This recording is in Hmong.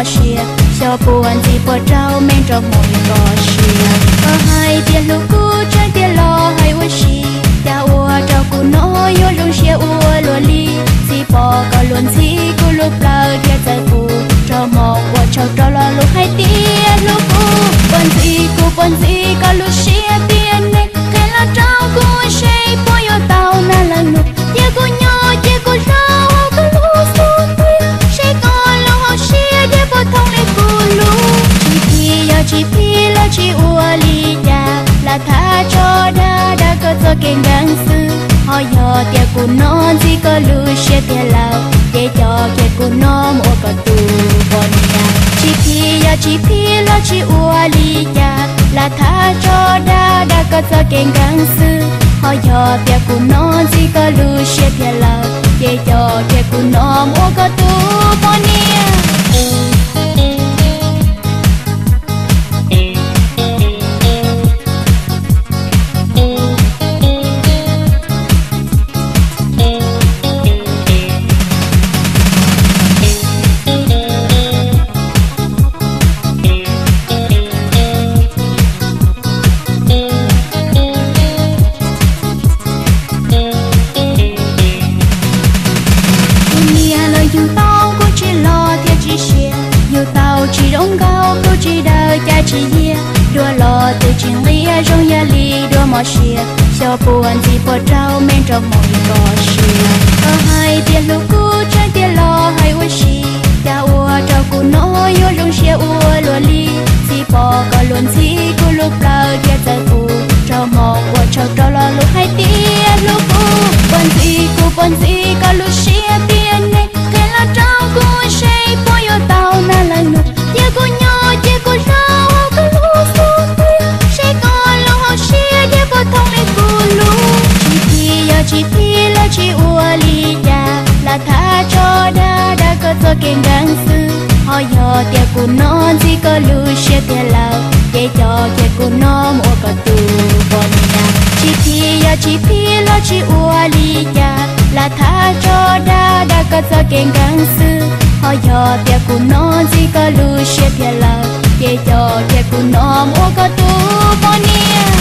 siab, xyov puas ntxim puas raug me nraug hmoov li koj siab. Koj hais tias hlub kuv tseeb tiag los hais ua si, cas ua rau kuv no yuav zoo siab ua luaj li. Txiv pom koj luag ntxhi kuv lub plawv thiaj txawv kuv, nraug hmoov ua tshauv rau lo lus hais tias hlub kuv. Puas ntxim kuv puas ntxim koj lub siab tiag ne, qhia los rau kuv seb puas yuav tau nag leej nus. Cia kuv nyob cia kuv zov koj lub xub ntiag, seb koj lub hauv siab thiaj puas thooj li kuv lub. Tsis phim yog tsis phim los tsis ua li cas, lam tham tso dag dag koj txoj kev nkees xwb. Ho yog tias kuv no ntxib koj lub siab tiag lawm, ces coj kiag kuv no mus ua koj tus poj niam. Tsis phim yog tsis phim los tsis ua li cas, lam tham tso dag dag koj txoj kev nkees xwb. Ho yog tias kuv no ntxib koj lub siab tiag lawm, ces coj kiag kuv no mus ua koj tus poj niam. Kuv niam los yug tau kuv tsis los thiab tsis siav, yug tau tsis zoo nkauj kuv tsis dawb caij tsis yiag, dua los twb tsis nqia zoo yam li dua mos siab, xyov puas ntxim puas raug me nraug hmoov li koj siab. Koj hais tias hlub kuv tseeb tiag los hais ua si, cas ua rau kuv no yuav zoo siab ua luaj li. Txiv pom koj luag ntxhi kuv lub plawv thiaj txawv kuv, nraug hmoov ua tshauv rau lo lus hais tias hlub kuv. Puas ntxim kuv puas ntxim koj lub siab tiag ne, qhia los rau kuv seb puas yuav tau nag leej nus. Cia kuv nyob cia kuv zov koj lub xub ntiag, seb koj lub hauv siab thiaj puas thooj li kuv lub. Tsis phim yog tsis phim los tsis ua li cas, lam tham tso dag dag koj txoj kev nkees xwb. Ho yog tias kuv no ntxib koj lub siab tiag lawm, ces coj kiag kuv no mus ua koj tus poj niam. Tsis phim yog tsis phim los tsis ua li cas, lam tham tso dag dag koj txoj kev nkees xwb. Ho yog tias kuv no ntxib koj lub siab tiag lawm, ces coj kiag kuv no mus ua koj tus poj niam.